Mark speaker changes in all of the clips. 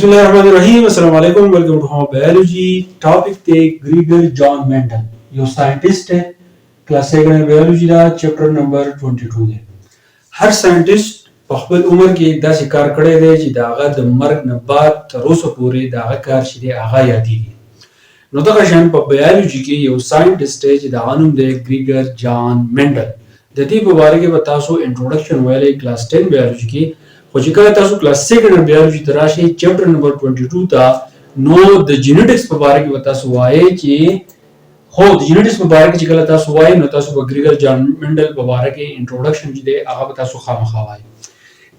Speaker 1: بسم الله الرحمن الرحیم. السلام علیکم، welcome to home biology. Topic دی ګریګر جان منډل، یو ساينټیست دی. کلاس 7 بیولوژي دا چپټر نمبر 22 دی. هر ساينټیست په خپل عمر کې داسې کار کړی دی چې د هغه د مرګ نه بعد تر اوسه پورې د هغه کار چې دی هغه یادېږي. نو دغه شان په بیولوژي کې یو ساينټیست دی چې د هغه نوم دی ګریګر جان منډل. د دې په باره کې به تاسو انټروډکشن ویلی کلاس 10 بیولوژي کې، خو چې کله تاسو کلاس 7 بیولوژي ته راشئ، چپټر نمبر 22 ته، نو د جینیټکس په باره کې به تاسو وایئ چې خو د جینیټکس په باره کې چې کله تاسو وایئ، نو تاسو به ګریګر جان منډل په باره کې انټروډکشن چې دی هغه به تاسو خامخا وایئ.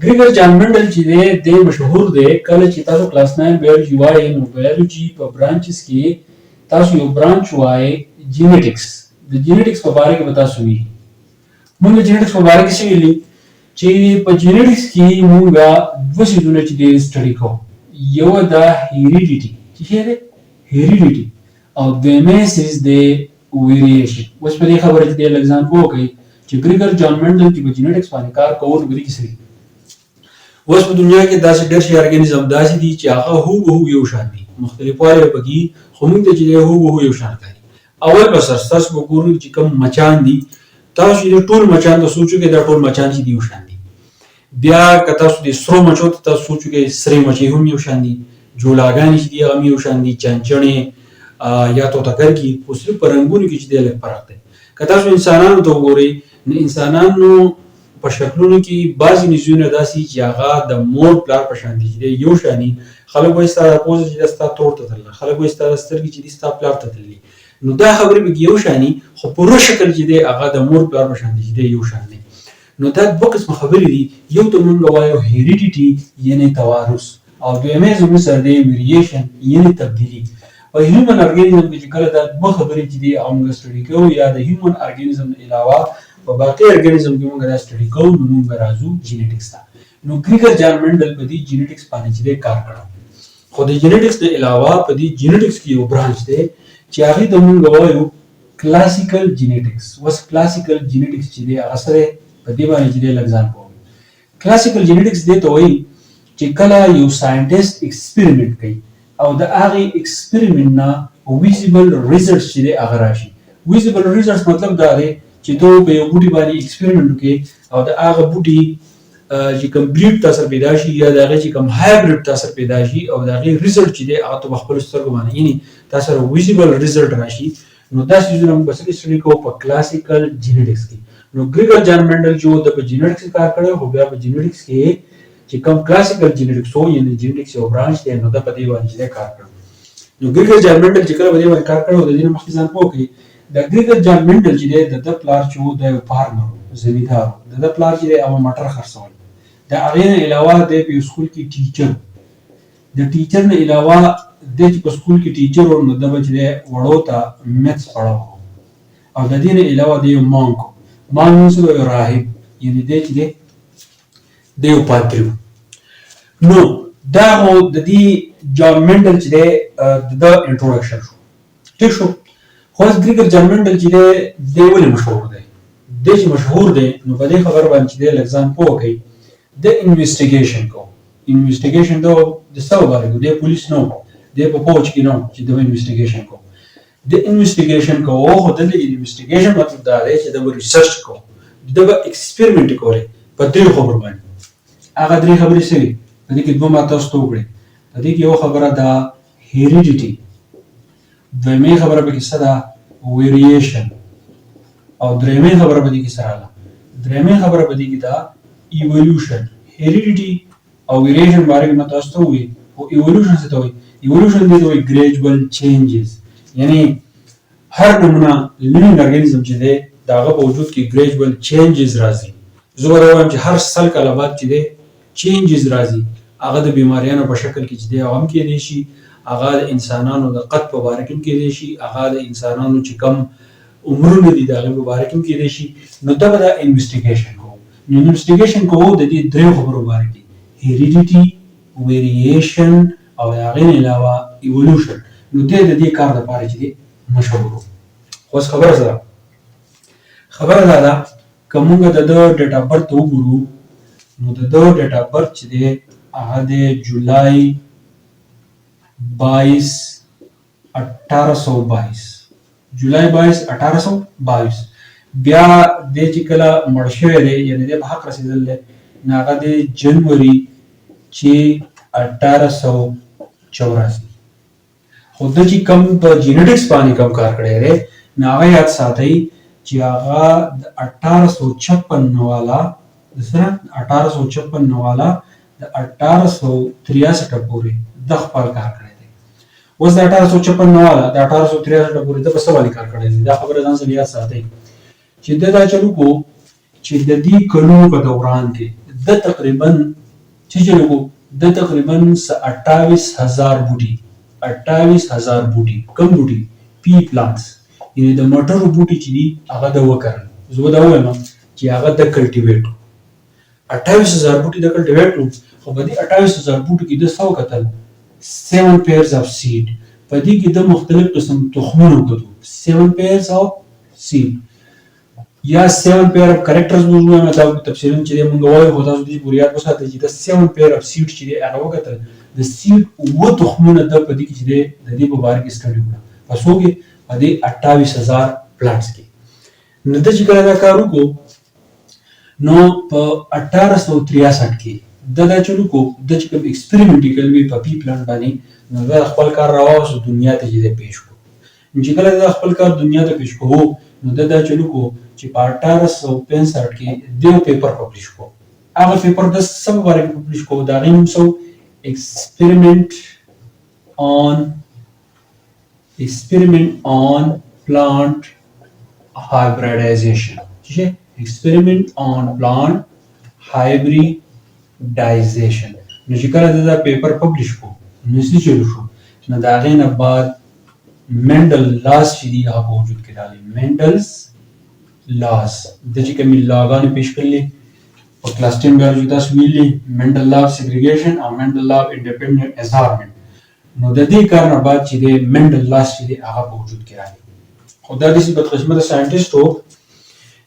Speaker 1: ګریګر جان منډل چې دی، دی مشهور دی. کله چې تاسو کلاس 9 بیولوژي وایئ، نو بیولوژي په برانچز کې تاسو یو برانچ وایئ جینیټکس. د جینیټکس په باره کې به تاسو ویلي. موږ د جینیټکس په باره کې څه ویلي؟ چې په جینیټکس کې موږ دوه څیزونه چې دی سټډي کوو. یو دا هیریډیټي چې شی دی هیریډیټي، او دویمه څیز دی ویریشن. اوس په دې خبره چې دی لږ ځان پوه کړئ چې ګریګر جان منډل چې په جینیټکس باندې کار کوو، نو په دې کې څه دي. اوس په دنیا کې داسې ډېر شي ارګانیزم داسې دي چې هغه هو بهو یو شان دي، مختلفوالی به پکې، خو موږ ته چې دی هو بهو یو شان ښکاري. اول به سر ستاسو په کورونو کې چې کوم مچان دي، تاسو چې ټول مچان ته سوچ وکړئ، دا ټول مچان چې دي یو شان دي. بیا که تاسو د سرو مچو ته تاسو سوچ وکړئ، سرې مچۍ هم یو شان دي، جولاګانې چې دي هغه هم یو شان دي، چنچڼې یا توتکرکي، خو صرف په رنګونو کې چې دی لږ فرق دی. که تاسو انسانانو ته وګورئ، نو انسانانو په شکلونو کې بعضې نزونه داسې چې هغه د مور پلار په شان دي چې دی یو شاني. خلک وایي ستا دا پوزه چې ده ستا تور ته تلله، خلک وایي ستا دا سترګې چې دي ستا پلار ته تللي. نو دا خبرې پکې یو شاني، خو پوره شکل چې دی هغه د مور پلار په شان دي چې دی یو شان دی. نو دا دوه قسمه خبرې دي. یو ته مونږ وایو هیریډیټي یعنی توارث، او دویمه زموږ سره دی ویریشن یعنی تبدیلی. په هیومن ارګانیزم کې چې کله دا دوه خبرې چې دي هغه مونږ سټډي کوو، یا د هیومن ارګانیزم نه علاوه په باقي ارګانیزم کې مونږ دا سټډي کوو، نو مونږ راځو جینیټکس ته. نو ګریګر جان منډل په دې جینیټکس باندې چې دی کار کړو، خو د جینیټکس نه علاوه په دې جینیټکس کې یو برانچ دی چې هغې ته مونږ وایو کلاسیکل جینیټکس. اوس کلاسیکل جینیټکس چې دی هغه سره په دې باندې چې دی لږ ځان پوه. کلاسیکل جینیټکس دې ته وایي چې کله یو ساينټیست ایکسپریمنټ کوي او د هغې ایکسپریمنټ نه ویزیبل ریزلټس چې دی هغه راشي. ویزیبل ریزلټس مطلب دا دی چې ته په یو بوټي باندې ایکسپریمنټ وکړې او د هغه بوټي چې کوم بریډ تاسو پیدا شي یا د هغې چې کوم هایبریډ تاسو پیدا شي او د هغې ریزلټ چې دی هغه ته په خپلو سترګو باندې، یعنی تاسو سره ویزیبل ریزلټ راشي، نو دا څیزونه موږ به څه کې سټډي کوو؟ په کلاسیکل جینیټکس کې. نو ګریګر جان منډل چې د په جینیټکس کې کار کړی، خو بیا په جینیټکس کې چې کوم کلاسیکل جینیټکس وو، یعنی جینیټکس یو برانچ دی، نو دا په دې باندې چې کار کړو. نو ګریګر جان منډل چې کله په دې باندې کار کړو، د دې نه مخکې ځان پوه کړئ، د ګریګر جان منډل چې دی د ده پلار چې و دی یو فارمر و، زمیندار و. د ده پلار چې دی هغه مټر خرڅول. د هغې نه علاوه دی په یو سکول کې ټیچر. د ټیچر نه علاوه دی چې په سکول کې ټیچر و، نو ده به چې دی وړو ته میتھس پړاو. او د دې نه علاوه دی یو مانک و. مانک څه؟ یو راهب، یعنی دی چې دی دی یو پادري و. نو دا خو د دې جان منډل چې دی د ده انټروډکشن شو، ټیک شو. خو اوس ګریګر جان منډل چې دی، دی ولې مشهور دی؟ دی چې مشهور دی، نو په دې خبره باندې چې دی لږ ځان پوه کړئ. د انویسټیګیشن کو، انویسټیګیشن د څه په باره کې؟ دی پولیس نه و، دی په فوج کې نه و چې د انویسټیګیشن کو. د انویسټیګیشن کو، خو دلته انویسټیګیشن مطلب دا دی چې د به ریسرچ کو، د به ایکسپریمنټ کولی په درې خبرو باندې. هغه درې خبرې څه وي؟ په دې کې دوه ما تاسو ته وکړې. په دې کې یو خبره ده هیریډیټي، دویمه خبره پکې څه ده؟ ویریشن، او درېیمه خبره په دې کې څه راغله؟ درېیمه خبره په دې کې ده ایولوشن. هیریډیټي او ویریشن باره کې ما تاسو ته وویل، خو ایولوشن څه ته وایي؟ ایولوشن دې ته وایي ګریجول چینجز، یعنی هر نمونه لیوینګ ارګانیزم چې دی د هغه په وجود کې ګریجول چینجز راځي. زه به وایم چې هر 100 کاله بعد چې دی چینجز راځي. هغه د بیماریانو په شکل کې چې دی هغه هم کېدای شي، هغه د انسانانو د قد په باره کې هم کېدای شي، هغه د انسانانو چې کم عمرونه دي د هغې په باره کې هم کېدای شي. نو دا به دا انویسټیګیشن کوو. نو انویسټیګیشن کوو د دې درېو خبرو باره کې: هیریډیټي، ویریشن او د هغې نه علاوه ایولوشن. نو دی د دې کار دپاره چې دی مشهور و. خو اوس خبره څه ده؟ خبره دا ده که موږ د ده ډیټ اف برت ته وګورو، نو د ده ډیټ اف برت چې دی هغه دی جولای 22 1822، جولای 22 1822. بیا دی چې کله مړ شوی دی، یعنې دی په حق رسېدلی دی، نو هغه دی جنوري چې 1884. خو ده چې کوم په جینټکس باندې کوم کار کړی دی، نو هغه یاد ساتئ چې هغه د 1856 نه والا د سره 1856 نه والا د 1863 پورې د خپل کار کړی دی. اوس د 1856 نه والا د 1863 پورې د په څه باندې کار کړی دی، دا خبره ځان سره یاد ساتئ چې ده دا چلو کو چې د دې کلونو په دوران کې د تقریبا چې چلو کو د تقریبا 28,000 بوټي، 28,000 بوټي، کوم بوټي؟ پی پلانټس، یعنی د مټرو بوټي چې دي هغه د وکرل. زه به دا ووایم چې هغه د کلټیویټ 28,000 بوټي د کلټیویټ کړو. خو په دې 28,000 بوټو کې د څه وکتل؟ 7 pairs of seed. په دې کې د مختلف قسم تخمونو وکتو، 7 pairs of seed یا 7 pair of characters موږ وایم. دا تفصیلا چې موږ وایو، خو تاسو دې پورې یاد وساتئ چې د 7 pair of seed چې دی هغه وکتل. د seed اووه تخمونه د په دې کې چې دی د دې په باره کې سټډي وکړه. په څو کې؟ په دې 28,000 پلانټس کې. نو ده چې کله دا کار وکړو، نو په 1863 کې ده دا چلو کو، ده چې کوم ایکسپریمنټ یې کړی وي په پی پلانټ باندې، نو ده خپل کار راواغوست، دنیا ته چې دی پیش کړو. نو چې کله ده خپل کار دنیا ته پیش کوو، نو ده دا چلو کو چې په 1865 کې دیو پیپر پبلش کو. هغه پیپر د څه په باره کې پبلش کو؟ د هغې نوم څه؟ Experiment on plant hybridization. څه؟ Experiment on plant hybridization. نو چې کله دا پیپر پبلش کو، نو څه چلو شو؟ نو د هغې نه بعد منډل لاس چې دي هغه په وجود کې راغلی. منډلز لاس د چې کومې لاګانې پیش کړلې په کلاس 10 بیولوژي تاسو ویلي، منډل لا اف سیګریګیشن او منډل لا اف انډیپندنت اسارمنت. نو د دې کار نه بعد چې دی منډل لاس چې دی هغه په وجود کې راغی. خو دا داسې بدقسمته ساینټیسټ و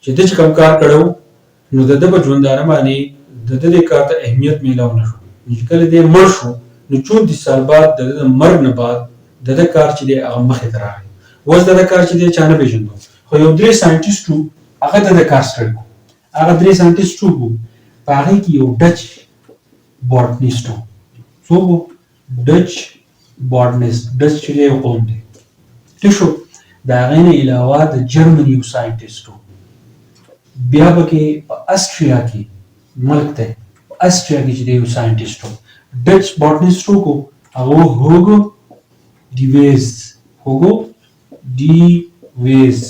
Speaker 1: چې ده چې کوم کار کړی و، نو د ده په ژوندانه باندې د ده دې کار ته اهمیت میلاو نه شو. نو چې کله دی مړ شو، نو 34 سال بعد د ده د مرګ نه بعد د ده کار چې دی هغه مخې ته راغی. اوس د ده کار چې دی چا نه پېژندو، خو یو درې ساینټیسټ وو، هغه د ده کار سټډي کو. هغه درې ساینټیسټ څوک وو؟ په هغې کې یو ډچ باټنیسټ و. څوک و؟ ډچ باټنیسټ. ډچ چې دی یو قوم دی، ټیک شو. د هغې نه علاوه د جرمني یو ساینټیسټ و. بیا پکې په اسټریا کې ملک دی، په اسټریا کې چې دی یو ساینټیسټ و. ډچ باټنیسټ څوک و؟ هغه و هوګو ډیویز، هوګو ډیویز.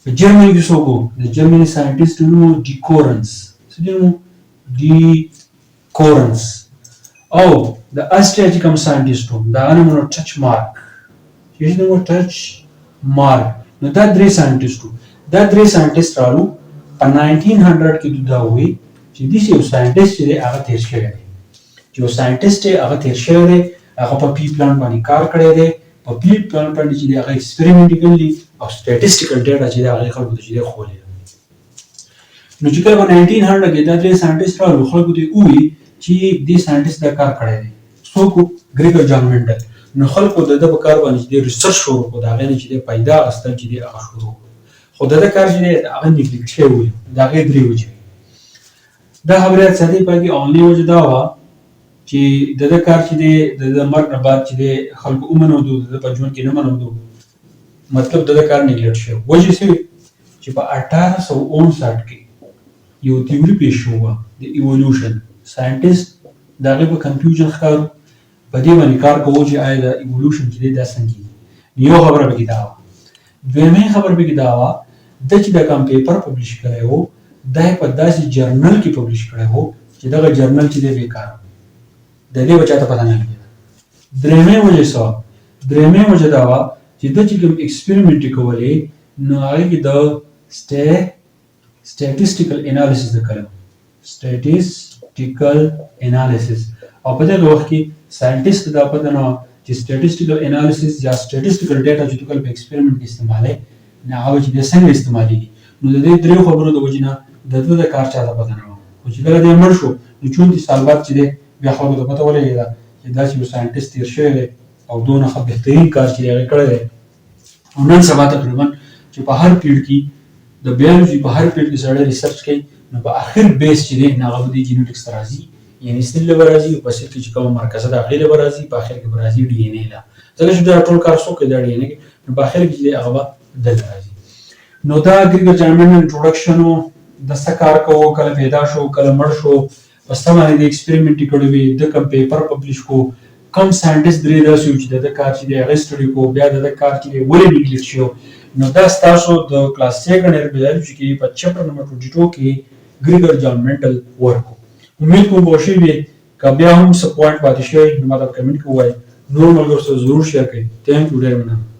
Speaker 1: په جرمني کې څوک و؟ د جرمني ساینټیسټ نوم و ډي کورنس. څه دی نوم؟ ډي کورنس. او د اسټریا چې کوم ساینټیسټ و، د هغه نوم و ټچ مارک. چې نوم و ټچ مارک. نو دا درې ساینټیسټ وو. دا درې ساینټیسټ رالو په 1900 کې. دا وایي چې داسې یو ساینټیسټ چې دی هغه تیر شوی دی، چې یو ساینټیسټ دی هغه تیر شوی دی، هغه په پی پلانټ باندې کار کړی دی، په پی پلانټ باندې چې دی هغه ایکسپریمنټ یې کړي او سټیټسټیکل ډیټا چې دی هغه خلکو ته چې دی ښوولې. نو چې کله په 1900 کې دا درې ساینټیسټ راغلو، خلکو ته یې وویل چې دې ساینټیسټ دا کار کړی دی. څوک؟ ګریګر جان منډل. نو خلکو د ده په کار باندې چې دی ریسرچ شروع کړو، د هغې نه چې دی پیدا اخیستل چې دی هغه شروع کړو. خو د ده کار چې دی هغه نیګلیکټ شوی و. د هغې درې وجې وې. دا خبرې یاد ساتئ. پکې اولنۍ وجه دا وه چې د ده کار چې دی د ده مرګ نه بعد چې دی خلکو ومنودو، د ده په ژوند کې نه منودو، مطلب د ده کار نیګلیکټ شوی. وجې څه وې؟ چې په 1859 کې یو تیوري پیش شوه د ایولوشن. ساینټیسټ د هغې په کنفیوژن ښکارو، په دې باندې کار کوو چې آیا دا ایولوشن چې دی دا څنګه کېږي. یو خبره پکې دا وه. دویمه خبره پکې دا وه ده چې دا کوم پیپر پبلش کړی و، دا یې په داسې جرنل کې پبلش کړی و چې دغه جرنل چې دی بیکاره، د دې به چاته پته نه لګېده. درېیمه وجه څه وه؟ درېیمه وجه دا وه چې ده چې کوم ایکسپریمنټ یې کولې، نو هغې کې د سټیټسټیکل انالیسس د کړی، سټیټسټیکل انالیسس، او په دغه وخت کې ساینټیسټ ته دا پته نه وه چې سټیټسټیکل انالیسس یا سټیټسټیکل ډیټا چې کله په ایکسپریمنټ کې استعمالوي، نو هغه چې دی څنګه استعمالېږي. نو د دې دریو خبرو د وجې نه د ده د کار چاته پته نه وه. خو چې کله دی مړ شو، نو 34 سال بعد چې دی بیا خلکو ته پته ولګېده. چې داسې یو ساینټیست تیر شوی دی او دونه ښه بهترین کار چې هغه کړی دی. او نن سبا تقریبا چې په هر فیلډ کې، د بیولوژي په هر فیلډ کې سړی ریسرچ کوي، نو په اخر بیس چې دی، نو هغه به د جینیټکس ته راځي، یعنی سیل له به راځي، او په سیل کې چې کومه مرکزه ده، هغې له به راځي، په اخر کې به راځي ډي این ای له، ځکه چې دا ټول کار څوک کوي؟ دا ډي این ای کوي. نو په اخر کې چې دی، هغه به دلته راځي. نو دا ګریګر جان منډل انټروډکشن و، د څه کار کوو، کله پیدا شو، کله مړ شو، په څه باندې د ایکسپریمنټ یې کړی وي، د کوم پیپر پبلش کو، کوم ساینټیست درې داسې وو چې د ده کار چې دی، هغه سټډي کو، بیا د ده کار چې دی، ولې نیګلیکټ شو. نو دا ستاسو د کلاس سیکنډ ایئر بیولوژي کې په چپټر نمبر 22 کې ګریګر جان منډل ورکو. امید کوم پوه شوي وي. که بیا هم څه پوینټ پاتې شوی، نو ماته په کمنټ کې ووایئ. نور ملګرو سره ضرور شیر کړئ. ثانک یو، ډېر مننه.